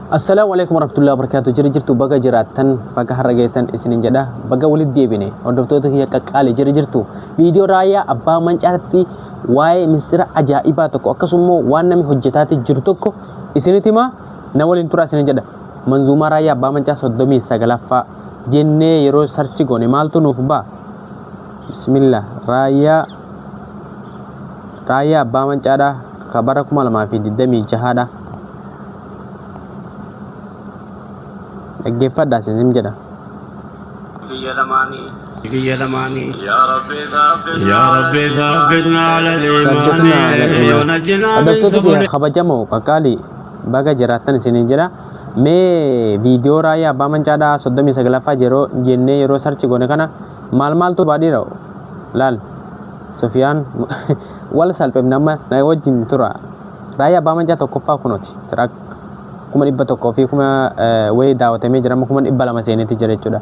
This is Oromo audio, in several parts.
Assalaamu alaikum warahmatullahi wabarakatuh. Jira jirtu, baga jiraattan, baga har'a geessan isinin jedha. Baga walitti deebine, hordoftoota kiyya qaqqaali. Jira jirtu, viidiyoo Raayyaa Abbaa Mancaatti waa'ee mistira ajaa'ibaa tokko, akkasuma waan namni hojjetaati jiru tokko isinitti himaa, na waliin turaa isinin jedha. Manzuumaa Raayyaa Abbaa Mancaa 39ffaa jennee yeroo search goone maaltu nuuf ba'a? Bismillah, Raayyaa Abbaa Mancaadha, ka bara 2026dha. Dhaggeeffadhaa isin jedha. Biyya lamaanii. Biyya lamaanii. يا ربي ثبتنا يا ربي ثبتنا على الإيمان ثبتنا على الإيمان. ونجنا من Hordoftoota سبل kiyya kabajamoo qaqqaalii, baga jiraattan isiniin jedha. Mee viidiyoo Raayyaa Abbaa Mancaadhaa 39ffaa yeroo jennee yeroo search goone kana maal maaltu baadhiira laal. Sufiyaan wal salphifne, amma na wajjin tura. Raayyaa Abbaa Mancaa tokkoffaa kunooti. Track 100,000 fi kuma wayii daawwatamee jira, amma 200,000 seenetti jira jechuudha.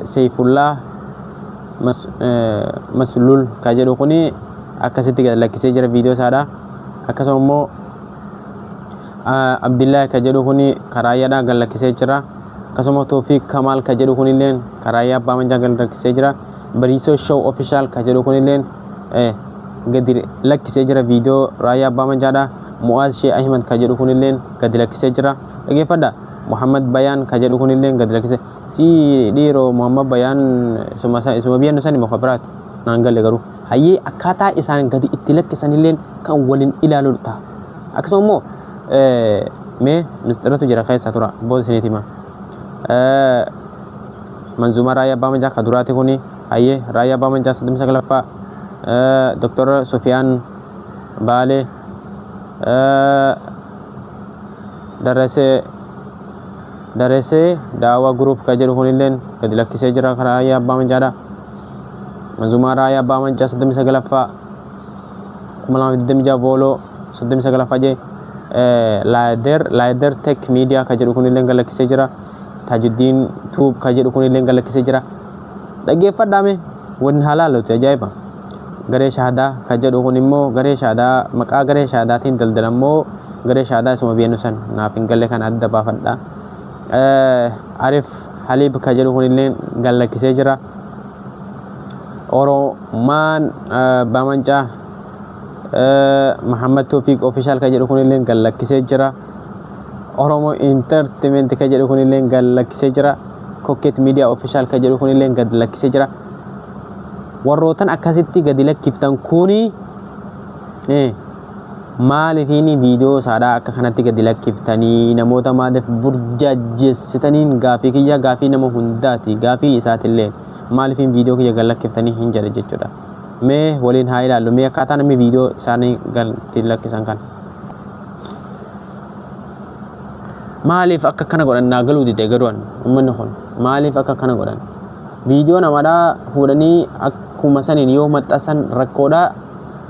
Seefullaa Maslul ka jedhu kuni akkasitti gad lakkisee jira viidiyoo isaadha. Akkasuma immoo Abdillahi ka jedhu kuni karaayyaadha gad lakkisee jira. Akkasuma Toofiq Kamaal ka jedhu kunilleen karaayyaa Abbaa Mancaa gad lakkisee jira. Bariisoo Show Official ka jedhu kunilleen gadi lakkisee jira viidiyoo Raayyaa Abbaa Mancaadha. Mu'aaz Shee Ahimad ka jedhu kunilleen gadi lakkisee jira. Dhaggeeffadha. Muhammad Bayaan ka jedhu kunilleen gadi lakkisee. Si dhiiroo, Muhammad Bayaan isuma biyya sani muka biraati. Naan galle garuu. Hayyee, akkaataa isaan gadi itti lakkisanilleen kan waliin ilaalu ta'a. Akkasuma immoo mee misxiratu jira keessa tura, booda isinitti hima. Manzuumaa Raayyaa Abbaa Mancaa ka duraati kuni. Hayyee, Raayyaa Abbaa Mancaa 39ffaa, Dr. Sufiyaan Baalee, Daresee Daawaa Group ka jedhu kunilleen gadi lakkisee jira karaa Raayyaa Abbaa Mancaadha. Manzuumaa Raayyaa Abbaa Mancaa 39ffaa 2026 vooloo 39ffaa jee Laayider Tech Media ka jedhu kunilleen gad lakkisee jira. Taajuddiin Tuub ka jedhu kunilleen gad lakkisee jira. Dhaggeeffadhaa mee, wanni haa laalluti ajaa'iba. Garee Shaadaa ka jedhu kun immoo garee Shaadaa, maqaa garee Shaadaatiin daldalan moo garee Shaadaa isuma beenu san naaf hin galle, kan adda baafadha. Arif Halib ka jedhu kunillee gad lakkisee jira. Oromaan Bamancaa Muhammad Toofiq Official ka jedhu kunillee gad lakkisee jira. Oromo Entertainment ka jedhu kunillee gad lakkisee jira. Kokket Media Official ka jedhu kunillee gad lakkisee jira. Warrootan akkasitti gadi lakkiftan kuni maalifiin viidiyoo isaadhaa akka kanatti gadi lakkiftanii, namoota maaliif burjaajessitaniin? Gaafii kiyya, gaafii nama hundaati, gaafii isaatillee, maalifiin viidiyoo kiyya gad lakkiftanii hin jedhe jechuudha. Mee waliin haa ilaallu mee akkaataa namni viidiyoo isaanii gadi lakkisan kana. Maaliif akka kana godhan naa galuu dide garuu an, uummanni kun maaliif akka kana godhan? Viidiyoo namadhaa fuudhanii akkuma saniin yoo maxxansan rakkoodha.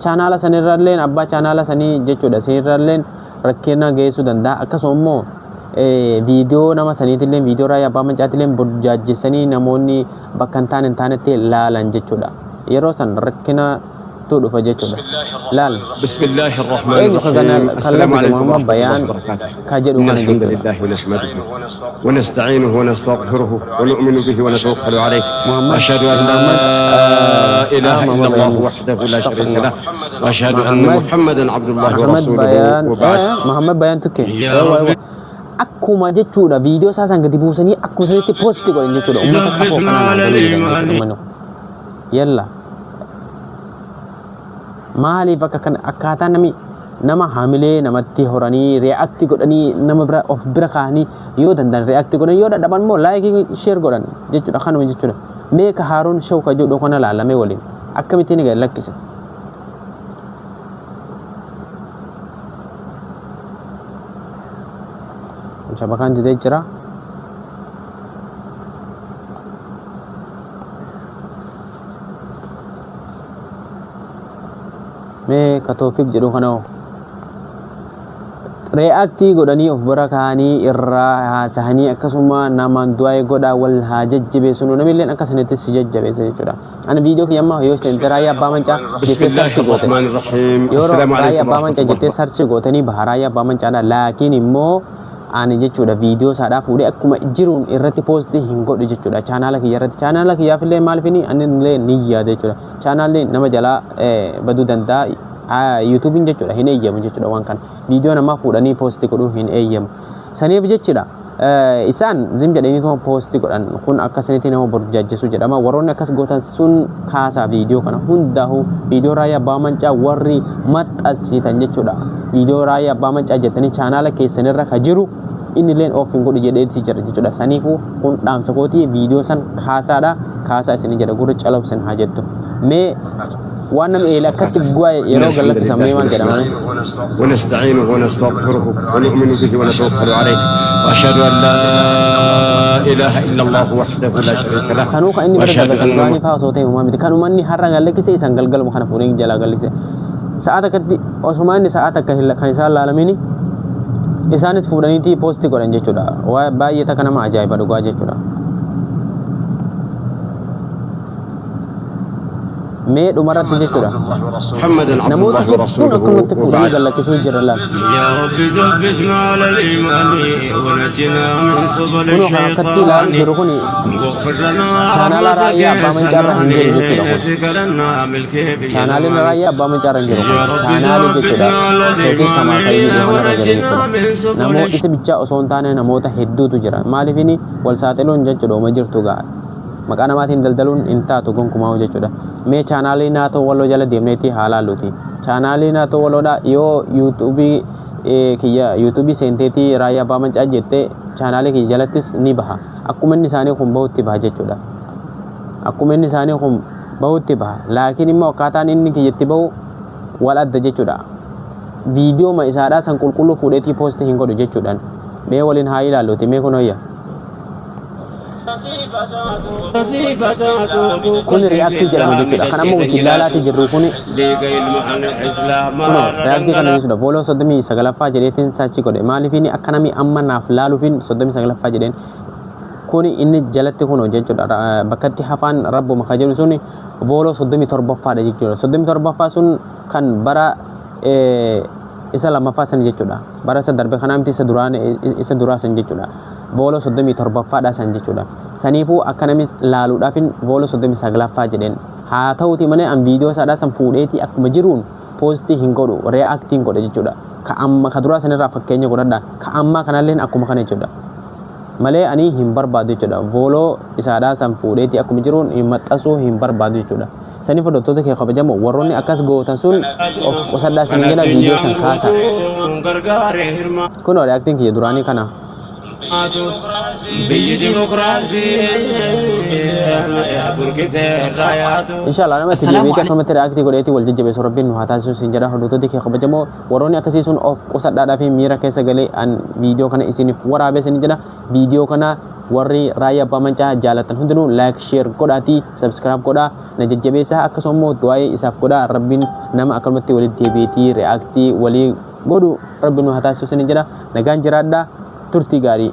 Chaanaala sanirralleen, abbaa chaanaala sanii jechuudha, sanirralleen rakkina geessuu danda'a. Akkasuma immoo viidiyoo nama saniitillee, viidiyoo Raayyaa Abbaa Mancaatillee burjaajessanii namoonni bakka hin taane hin taanetti laalan jechuudha. Yeroo san rakkinatu dhufa jechuudha. Laal. بسم الله الرحمن Eenyu ka kana الرحيم kan السلام lakkise? عليكم Muhammad ورحمة الله Bayaan وبركاته ka jedhu إن kana الحمد jechuudha. لله نحمده ونستعينه ونستغفره ونؤمن به ونتوكل عليه Muhammad وأشهد أن لا Muhammad إله إلا Muhammad الله Bayaan وحده لا شريك Astaghfirullah. له وأشهد أن Muhammad محمدا عبد الله Muhammad ورسوله Bayaan وبعد. Muhammad Bayaan tukke. يا Ewa ربي ewa. Akkuma jechuudha viidiyoo isaa san gadi buusanii akkuma sanitti post godhan jechuudha. Uummata kafoo ثبتنا kanaan على naa galuu didan jechuudha الإيمان uummanni kun. Yalla. Maaliif akka kana akkaataa nami nama hamilee namatti horanii react godhanii, nama bira of bira kaa'anii, yoo danda'an react godhan, yoo dadhaban immoo like, share godhan jechuudha, kanuma jechuudha. Mee ka Haaruun Show ka jedhu kana laalamee waliin akkamittiin gad lakkise? Shabakaan didee jira. Mee ka Toofiq jedhu kana hoo? React godhanii of bira kaa'anii irraa haasahanii, akkasuma namaan du'aa godhaa, wal haa jajjabeessinu, namilleen akka sanitti si jajjabeessa jechuudha. Ani viidiyoo kiyya amma yoo seente Raayyaa Abbaa Mancaa بسم jettee الله search goote, الرحمن الرحيم yeroo السلام Raayyaa عليكم Abbaa ورحمة Mancaa الله jettee search gootanii baha Raayyaa Abbaa Mancaadha. Laakiin immoo Ani jechuudha viidiyoo isaadhaa fuudhee akkuma jiruun irratti poostii hin godhu jechuudha. Chaanaala kiyya irratti, chaanaala kiyyaaf illee maaliif inni ani illee ni yaada jechuudha. Chaanaalli nama jalaa baduu danda'a. Yuutuubiin jechuudha hin eeyyamu jechuudha waan kana. Viidiyoo namaa fuudhanii poostii godhuu hin eeyyamu. Saniif jechuudha isaan zim jedhanii poostii godhan kun akkasinitti nama burjaajjessu jedhama. Warroonni akkas gootan sun kaasaa viidiyoo kana hundaa'u, viidiyoo Raayyaa Abbaa Mancaa warri maxxansitan jechuudha. Viidiyoo Raayyaa Abbaa Mancaa jettanii chaanaala keessanirra ka jiru inni illeen of hin godhu jedheeti jira jechuudha. Saniifuu kun dhaamsa kootii, viidiyoo san kaasaadha. Kaasaa isin jedha, gurra calabsan haa jettu. Mee waan namni eele akkatti bu'aa yeroo gallattisan mee maal jedhama? ونستعينه ونستغفره ونؤمن به ونتوكل عليه واشهد ان لا اله الا الله وحده لا شريك له Sanuu kan inni bira واشهد dabarsu ان duraanii fa'aa osoo ta'e uumaa miti. Kan uummanni har'a gallakkise isaan galgaluma kana fuudhee jalaa gallise. Sa'a takkatti osuma inni sa'a takka kan isaan laalamini isaanis fuudhaniiti poostii godhan jechuudha. Waa baay'ee takka nama ajaa'iba dhugaa jechuudha. Mee dhumarratti jechuudha. محمدا عبد Namoota الله hedduun ورسوله akkanumatti fuudhanii وبعد gallakkisuu jira laal. يا رب ثبتنا على الإيمان ونجنا من سبل Kunoo kan akkatti ilaalu الشيطان jiru kuni واغفر لنا chaanaala رحمتك Raayyaa Abbaa Mancaarra hin jiru jechuudha kun. نسك لنا ملك Chaanaaliin Raayyaa Abbaa Mancaarra hin jiru kun. Chaanaalii jechuudha. Toofiq Kamaal kan inni kanarra jiru jechuudha. Namoota isa bichaa osoo hin taane namoota hedduutu jira. Maaliif inni wal saaxiluun jechuudha uma jirtu ga'a. Maqaa namaatiin daldaluun hin taatu gonkumaa jechuudha. Mee chaanaalii Naatoo Walloo jala deemneetti haa laalluti. Chaanaalii Naatoo Walloodha yoo yuutuubii kiyya yuutuubii seenteetii Raayyaa Abbaa Mancaa jettee chaanaalii kiyya jalattis ni baha. Akkuma inni isaanii kun bahutti baha jechuudha. Akkuma inni isaanii kun bahutti baha. Laakiin immoo akkaataan inni kiyyatti bahu wal adda jechuudha. Viidiyoo ma isaadhaa san qulqulluu fuudheetii poostii hin godhu jechuudhaan. Mee waliin haa ilaalluti, mee kun hoyya. Kun react jedhama jechuudha. Kan amma wajjin ilaalaati jirru kun kunoo react kana jechuudha. Follow 39ffaa jedheetiin search godhe. Maaliif inni akka namni amma naaf laaluufin 39ffaa jedheen. Kuni inni jalatti kunoo jechuudha. Bakkatti hafaan rabbuma ka jedhu suni follow 37ffaadha jechuudha. 37ffaa sun kan bara isa lammaffaa san jechuudha. Bara isa darbe kanaa miti, isa duraan, isa duraa san jechuudha. Follow 37ffaadha san jechuudha. Saniifuu akka namni laaluudhaafin follow 39ffaa jedheen. Haa ta'uti malee an viidiyoo isaadhaa san fuudheetii akkuma jiruun poostii hin godhu, reactiin godhe jechuudha. Ka amma ka duraa sanirraa fakkeenya godhadha. Ka ammaa kanalleen akkuma kana jechuudha. Malee ani hin barbaadu jechuudha. Follow isaadhaa san fuudheetii akkuma jiruun hin maxxansuu hin barbaadu jechuudha. Saniif hordoftoota kee kabajamoo, warroonni akkas gootan sun of qusadhaa isin jedha, viidiyoo san kaasa. Kunoo reactiin kiyya duraanii kana. Biyyi dimokiraasii burqitee raayaatu. Inshallah nama itti deebiitii akkanumatti react godheetii wal jajjabeessu rabbiin nu haa taasisu isin jedha. Hordoftoota kee kabajamoo, warroonni akkasii sun of qusadhaadhaa fi miira keessa galee an viidiyoo kana isiniif waraabee isin jedha. Viidiyoo kana warri Raayyaa Abbaa Mancaa jaalatan hundinuu like, share godhaatii subscribe godhaa na jajjabeessaa, akkasuma immoo du'aa'ee isaaf godhaa. Rabbiin nama akkanumatti walitti deebiitii react walii godhu rabbiin nu haa taasisu isin jedha. Nagaan jiraadhaa, turtii gaarii.